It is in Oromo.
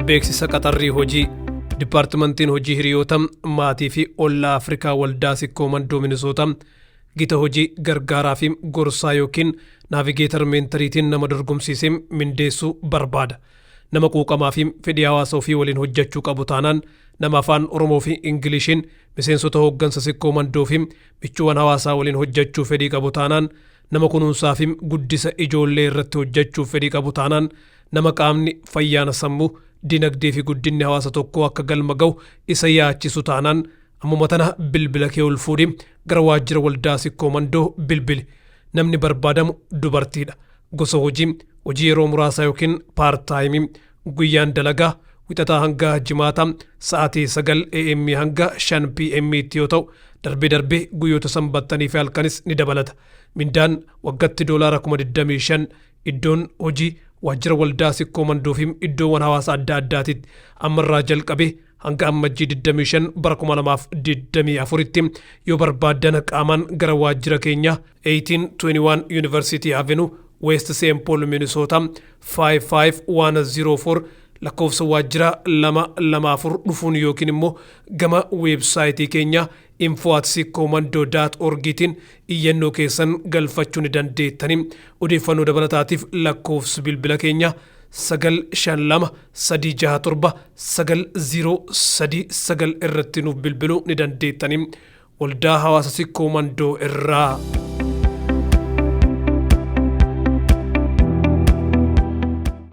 Beeksisa qaxarrii hojii. Dipaartimantiin hojii hiriyoota, maatii fi ollaa Afrikaa Waldaa Sikkoo Mandoo Minisoota gita hojii gargaaraa fi gorsaa yookiin navigator mentoriitiin nama dorgomsiisee mindeessuu barbaada. Nama quuqamaa fi fedhii hawaasa ofii waliin hojjechuu qabu taanaan, nama Afaan Oromoo fi Ingiliishiin miseensota hooggansa Sikkoo Mandoo fi michuuwwan hawaasaa waliin hojjechuu fedhii qabu taanaan, nama kunuunsaa fi guddisa ijoollee irratti hojjechuuf fedhii qabu taanaan, nama qaamni fayyaana sammuu, dinagdee fi guddinni hawaasa tokkoo akka galma ga'u isa yaachisu taanaan, ammuma tana bilbila kee ol fuudhi gara waajjira Waldaa Sikkoo Mandoo bilbili. Namni barbaadamu dubartiidha. Gosa hojii: hojii yeroo muraasaa yookiin part-time. Guyyaan dalagaa Wixataa hanga Jimaataa sa'aatii 9 AM hanga 5 PM tti yoo ta'u, darbee darbee guyyoota sanbattanii fi halkanis ni dabalata. Mindaan waggatti $25,000. Iddoon hojii waajjira Waldaa Sikkoo Mandoo fi iddoowwan hawaasa adda addaatitti. Ammarraa jalqabee hanga Ammajjii 25 bara 2024tti yoo barbaaddan qaamaan gara waajjira keenyaa 1821 University Avenue, West St. Paul, Minnesota 55104, lakkoofsa waajjira 224 dhufuun yookiin immoo gama weebsaayitii keenya info@sikkoomandoo.orgiitiin iyyannoo keessan galfachuu ni dandeettanii. Odeeffannoo dabalataatiif lakkoofsi bilbila keenya 952 367 9039 irratti nuuf bilbiluu ni dandeettanii. Waldaa Hawaasa Sikkoo Mandoo irraa.